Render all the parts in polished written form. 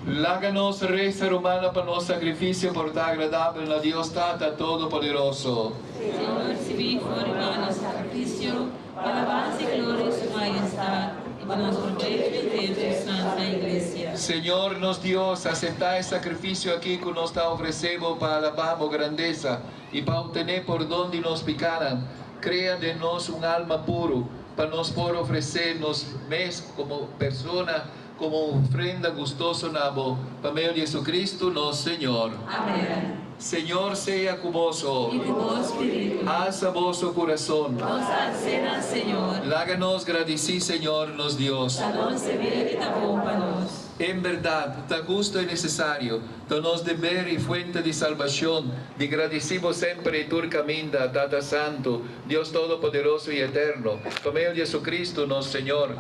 Laga nos resa, rumannan, pa nos sakrifisio por ta agradabel na Dios Tata Todopoderoso. Señor, risibí for di nos sakrifisio, pa alabansa i gloria di Su Majestad i pa nos probecho i di Su Santa Iglesia. Señor nos Dios, aseptá e sakrifisio akí ku nos ta ofresé Bo pa alabá Bo grandesa i pa optené pordon di nos pikánan. Krea den nos un alma puru, pa nos por ofresé nos mes komo persona komo un ofrenda gustoso na Bo, pa medio di Jesucristo nos Señor. Amén. Señor sea ku boso. I ku bo spiritu. Alsa boso kurason. Nos a als'é na Señor. Laga nos gradisí Señor nos Dios. Ta nos deber i ta bon pa nos. En bèrdat, ta hustu i nesesario, ta nos deber i fuente di salbashon, di gradisí Bo semper i tur kaminda, Tata Santu, Dios Todopoderoso i Eterno, pa medio di Jesucristo nos Señor.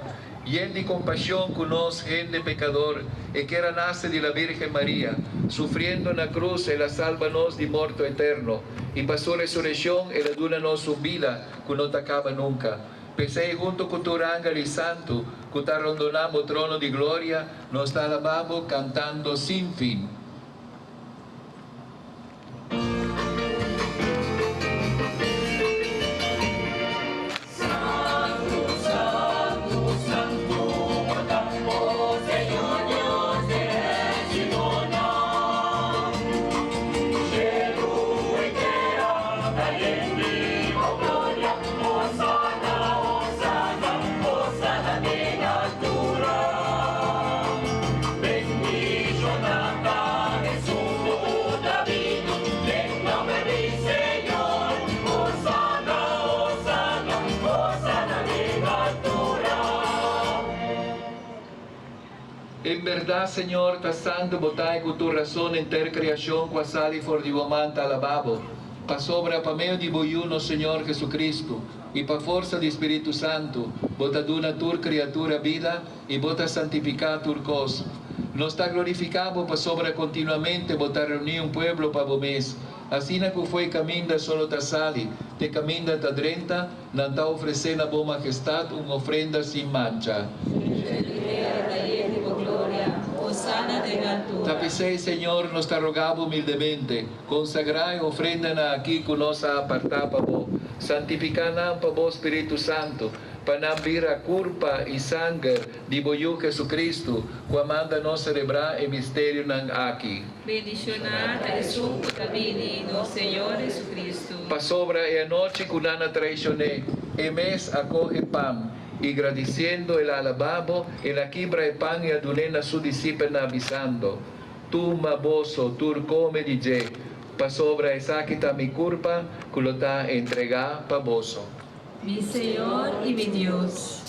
Yen di kompashon ku nos, hende pekador, e ker a nase di la Virgen Maria. Sufriendo na krus, el a salba nos di morto eterno, i pa su resureshon el a duna nos un bida ku no ta kaba nunka. P'esei, huntu ku tur angel i santu ku ta rondoná bo trono di gloria, nos ta alabá bo kantando sin fin. En berdad, Señor, ta santu bo ta i ku tur rason henter kreashon ku a sali for di bo man ta alabá bo, pasobra pa medio di bo Yu, nos Señor Jesucristo, i pa forsa di Spiritu Santu, bo ta duna tur kriatura bida i bo ta santifiká tur kos. Nos ta glorifiká bo pasobra kontinuamente bo ta reuní un pueblo pa bo mes. Asina ku fo'i kaminda solo ta sali te kaminda ta drenta, nan ta ofresé na bo Majestat un ofrenda sin mancha. Ta p'esei, Señor, nos ta rogá bo humildemente, konsagrá e ofrendanan akí ku nos a apartá pa bo. Santifiká nan pa bo Spiritu Santu, pa nan bira kurpa i sanger di bo Yu Jesucristo, ku a manda nos selebrá e misterionan aki. Bendishoná ta esun ku ta bini nos Señor Jesucristo. Pasobra e anochi ku nan a traishon'é, e mes a kohe pan, i gradisiendo el a alabá bo, el a kibra e pan i a dun'é na su disipelnan, bisando, Tuma boso tur kome di dje, pasobra esaki ta mi kurpa ku lo ta entregá pa boso. Mi Señor i mi Dios.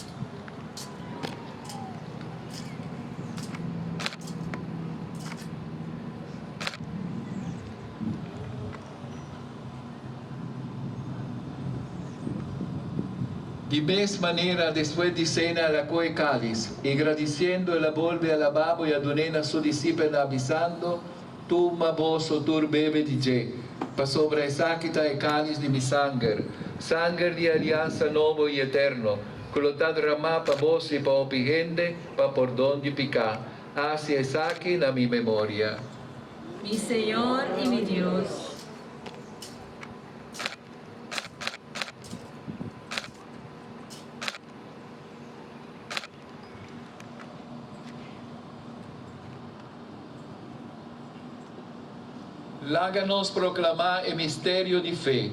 Di mes manera, despues di sena el a kohe kalis, i gradisiendo el a bolbe alabá bo i a dun'é na su disipelnan, bisando, Tuma boso tur bebe di dje, pasobra esaki ta e kalis di mi sanger, sanger di e aliansa nobo i eterno, ku lo ta dramá pa boso i pa hopi hende pa pordon di piká. Hasi esaki na mi memoria. Mi Señor i mi Dios. Laga nos proklamá e misterio di fe.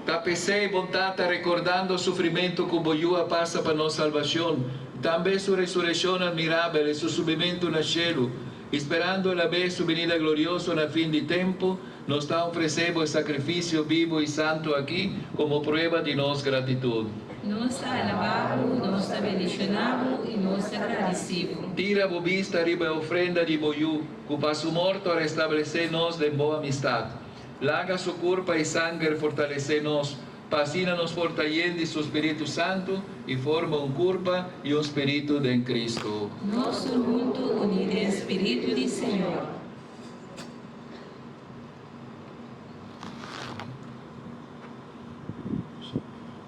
Ta p'esei bon Tata, rekordando sufrimentu ku bo Yu a pasa pa nos salbashon, tambe su resurekshon admirabel i su subimentu na shelu, i sperando el a bes su binida glorioso na fin di tempu, nos ta ofresé bo e sakrifisio bibu i santu akí komo prueba di nos gratitut. Nos ta alabá bo, nos ta bendishoná bo i nos ta gradisí bo. Tira bo bista riba e ofrenda di bo Yu, ku pa su morto a restablesé nos den bo amistat. Laga su kurpa i sanger fortalesé nos, pa asina nos por ta yen di su spiritu santu i forma un kurpa i un spiritu den Kristu. Nos tur huntu uní den spiritu di Señor.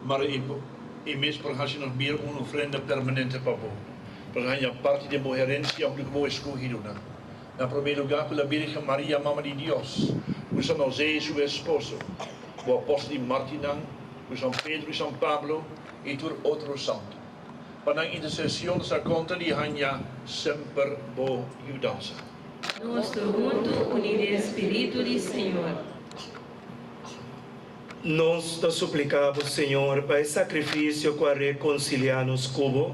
Mara i mes por hasi nos bira un ofrenda permanente pa bo, pa nos haña parti den bo herensia huntu ku bo escogidonan. Na promé lugá ku la Bírgen Maria, Mama di Dios, ku San Hosé, su esposo, bo apòstel i mártirnan, ku San Pedro i San Pablo i tur otro santu. Pa nan intersesion nos ta konta di haña semper bo yudansa. Nos tur huntu uní den Spiritu di Señor. Nos ta supliká bo, Señor, pa e sakrifisio ku a rekonsiliá nos ku bo,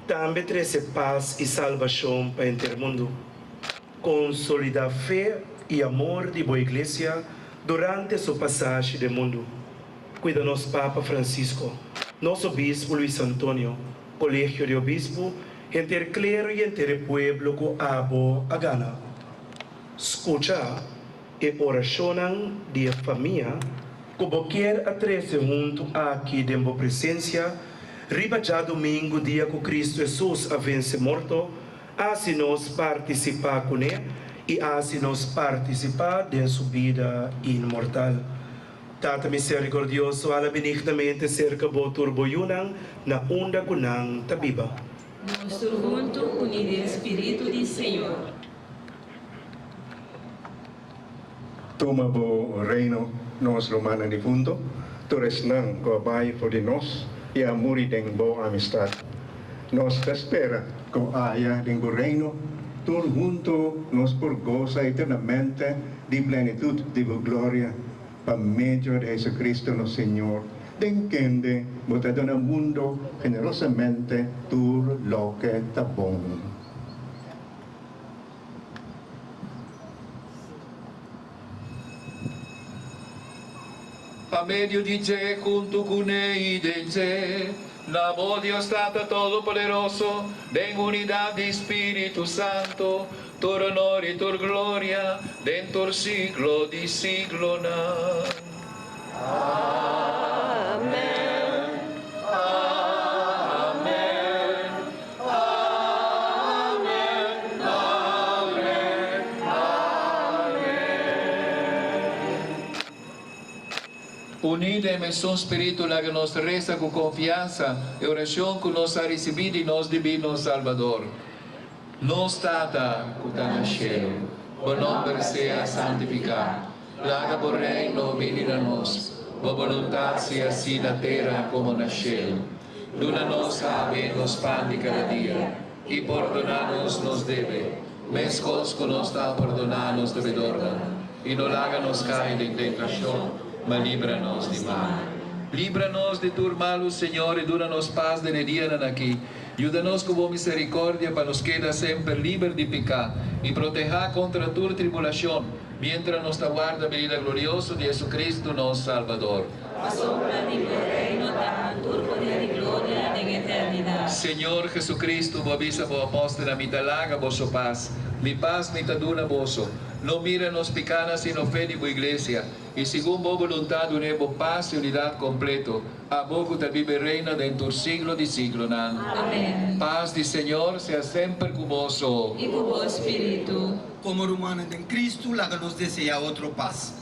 tambe trese pas i salbashon pa henter mundu. Konsolidá fe i amor di bo Iglesia durante su pasashi den mundu. Kuida nos Papa Francisco, nos Obispu Luis Antonio, Kolegio di Obispu, henter klero i henter e pueblo ku abo a gana. Skucha E orashonnan di e famia ku bo kier a trese huntu aki den bo presensia riba djadumingu dia ku Kristu Hesus a vense morto, a hasi nos partisipá kuné i a hasi nos partisipá den su bida inmortal. Tata miserikordioso, hala benignamente serka bo tur bo yunan na unda ku nan ta biba. Nos tur huntu uní den Spiritu di Señor. Tuma bo reino, nos rumannan difunto, tur esnan ku a bai for di nos i a muri den bo amistat. Nos ta spera ku aya den bo reino tur huntu nos por gosa eternamente di plenitut di bo gloria, pa medio di Jesucristo nos Señor, den kende bo ta duna mundo generosamente tur loke ta bon. Pa medio di dje, huntu kuné i den dje, na bo Dios Tata Todopoderoso, den unidat di Spiritu Santo, tur honor i tur gloria den tur siglo di siglonan. Amen. Amen. Amen, amen, amen. Uní den mesun spiritu laga nos resa ku konfiansa e orashon ku nos a risibí di nos Dibino Salbador. Nos Tata, ku ta na shelu, bo nòmber sea santifiká. Laga bo reino bini na nos. Bo boluntat sea hasí na tera komo na shelu. Duna nos awe nos pan di kada dia, i pordoná nos nos debe, meskos ku nos ta pordoná nos debedornan. I no laga nos kai den tentashon, ma libra nos di mal. Libra nos di tur malu, Señor, i duna nos pas den e dianan akí. Yuda nos ku bo miserikòrdia pa nos keda semper liber di piká i protehá kontra tur tribulashon, miéntras nos ta warda binida glorioso di Jesucristo, nos Salbador. Pasobra di bo reino ta tur poder i gloria den eternidat. Señor Jesucristo, bo a bisa bo apòstelnan, Mi ta laga boso pas, mi pas mi ta duna boso. No mira nos pikánan sino fe di bo iglesia, i segun bo boluntat dun'é bo pas i unidat kompleto. Abo ku ta biba i reina den tur siglo di siglonan. Amèn. Pas di Señor sea semper ku boso. I ku bo spiritu. Komo rumannan den Kristu, laga nos deseá otro pas.